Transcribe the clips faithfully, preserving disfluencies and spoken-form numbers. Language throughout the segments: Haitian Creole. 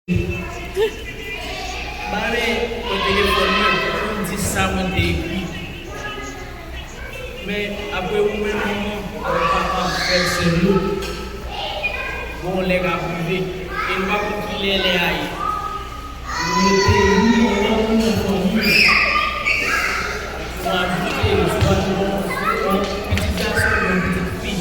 Ba men mwen telefòn mwen pou m di sa mwen te ekri. Men apre ou menm manman avèk papa, frè, sè nou, gon lè k ap rive e nou pa konn kilè lè a ye. Nou mete youn nan moun nan fanmi nou ajoute, swa nou gon pitit gason oubyen pitit fi.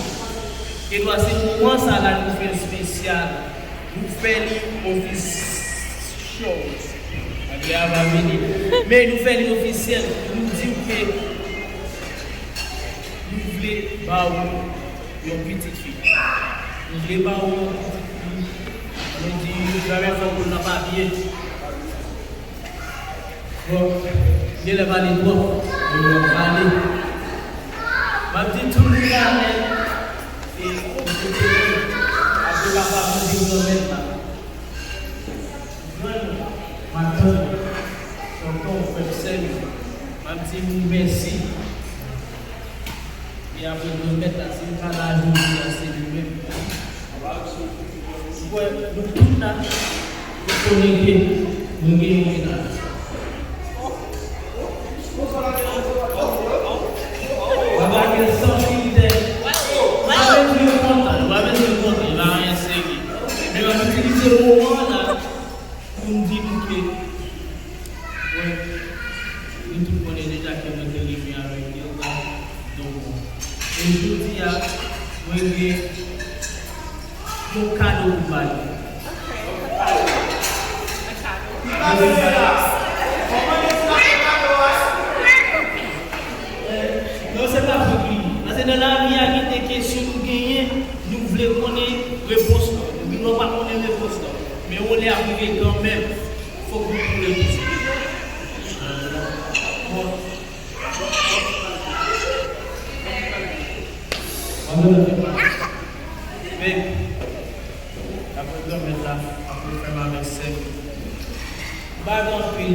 E nou a se moman sa la nou fè l espesyal. Nou fè li official. Anglè a va vini. Men nou fè li ofisyèl. Nou di w ke nou vle ba ou yon pitit fi. Nou vle ba ou yon pitit fi. Nou di nou travay fò pou l nan papye. Bon, gen lè pale twòp, men yo ap pale. M ap di tout moun la, men, e, apre papa mande granmèt la. Grann, matant, tonton, frè m, sè m, m ap di nou mèsi. E apre granmèt la, si m pa la jodi a, se li menm. Ou kwè, nou tout la, nou konnen ke nou gen yon mennaj. Nou pa gen san filtè. Nou pa bezwen kontan, nou pa bezwen kontan, nou pa gen serye. Men w ap itilize moman an la pou m di nou ke, wè, nou tout konnen deja ke mwen te renmen avèk Hilda Domon. E jodi a, mwen gen yon kado pou ba li. Non, se pa fòt li. Paske nan lavi a, gen de kesyon nou genyen, nou vle konnen repons lan. Epi nou pa konnen repons lan. Men yon lè ap rive kanmenm, fòk nou jwenn repons lan. Bon. Men, apre granmèt la, apre frè m avèk sè m, m pa gen anpil.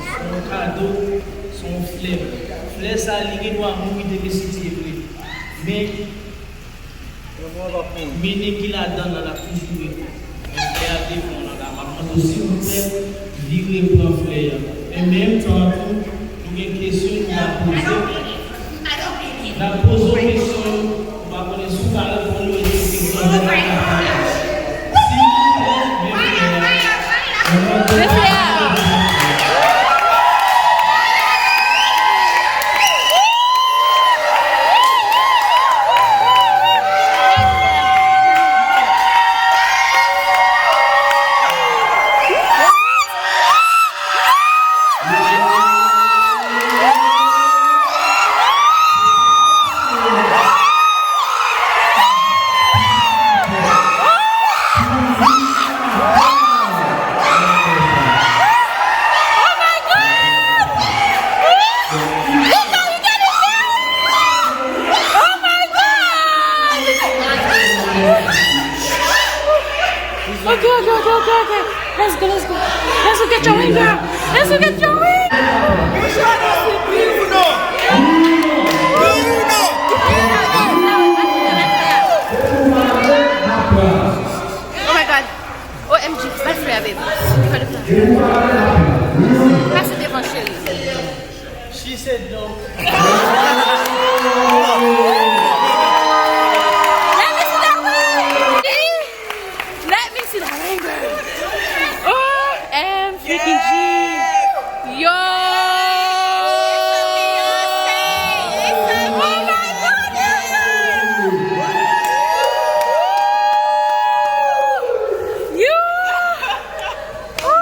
Se yon kado, se yon flè. Flè sa, li gen dwa mouri demen si Dye vle. Men, mennen ki ladan l lan, l ap toujou rete. Men flè a devan w lan la, m ap mande w, silvouplè, vire pran flè a. E menm tan an tou, nou gen kesyon nou va poze. N ap poze w kesyon yo, ou pa konnen si w ka reponn yo, epi se granmèt la k ap pale. Silvouplè, men flè a. Men flè a. Okay, okay, okay, okay, okay. Let's go, let's go. Let's go get your ring, girl. Let's go get your ring. Oh my God. O M G, bat flè a, baby. Bat flè a. Pase devan, cheri. She said no. Let me see that ring. Let me see that ring, girl. O M G. Yo! Oh my God! Yo! Oh!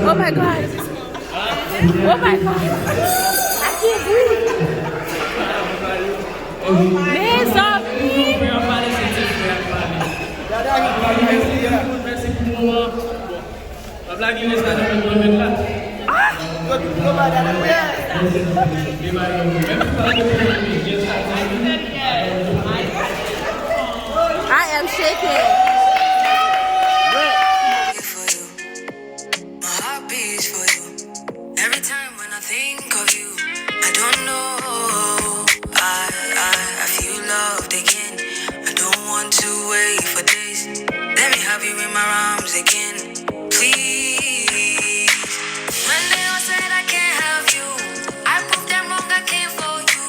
Oh my God! Oh my God! I can't breathe! Mezanmi! I am shaking. My heart beats for you. Every time when I think of you, I don't know. I, I, I feel loved again. I don't want to wait for Let me have you in my arms again, please. When they all said I can't have you, I proved them wrong, I came for you.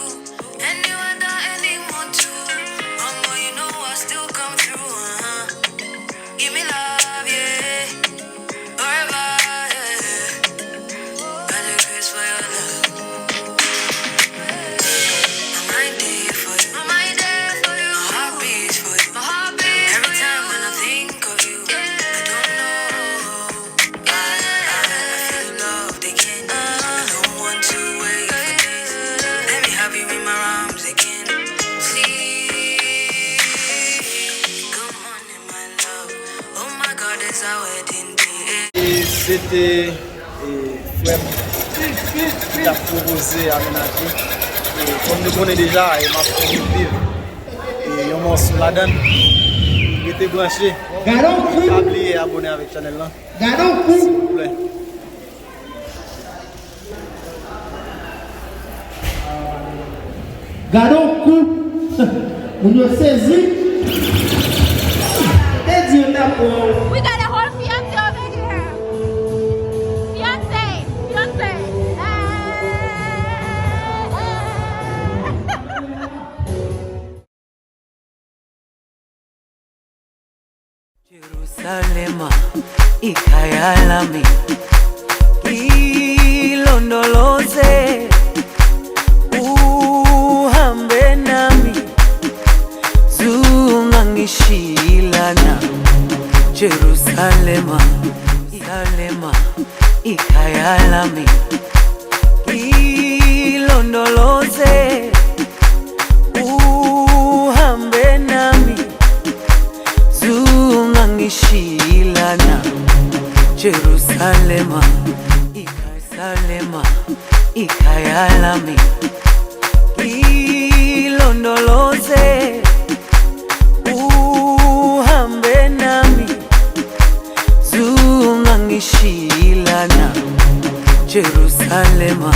Anywhere that anyone to, mama, you know I still come through, uh-huh. Give me love, yeah, forever, yeah. Got a grace for your love. My mind there for you. My mind there for you. My heart beats for you. My heart beats Every for time you. When I think of you, yeah. I don't know. I, I, I feel loved again. I don't want to wait for this. Let me have you in my arms again. Please, come on in my love. Oh my God, it's our wedding day. E se te e, frè m ki t ap pwopoze amenaje. E, kòm nou konnen deja, e, m ap fè nou viv, e, yon mòso ladan l. Rete branche. Pa bliye abòne avèk chanèl lan. Silvouplè. Gade yon kou. Moun yo sezi. Te di yo t ap pran w. We got a whole fiancé over here. Fiancé, fiancé. Eh, eh, eh. Jerusalema, ikhaya lami, ngilondoloze, uhambe nami, zungangishilana. Jerusalema, Jerusalema, ikhaya lami, ngilondoloze, uhambe nami, zungangishilana. Jerusalema, Jerusalema, ikhaya lami, ngilondoloze, uhambe nami, zungangishilana. Jerusalema,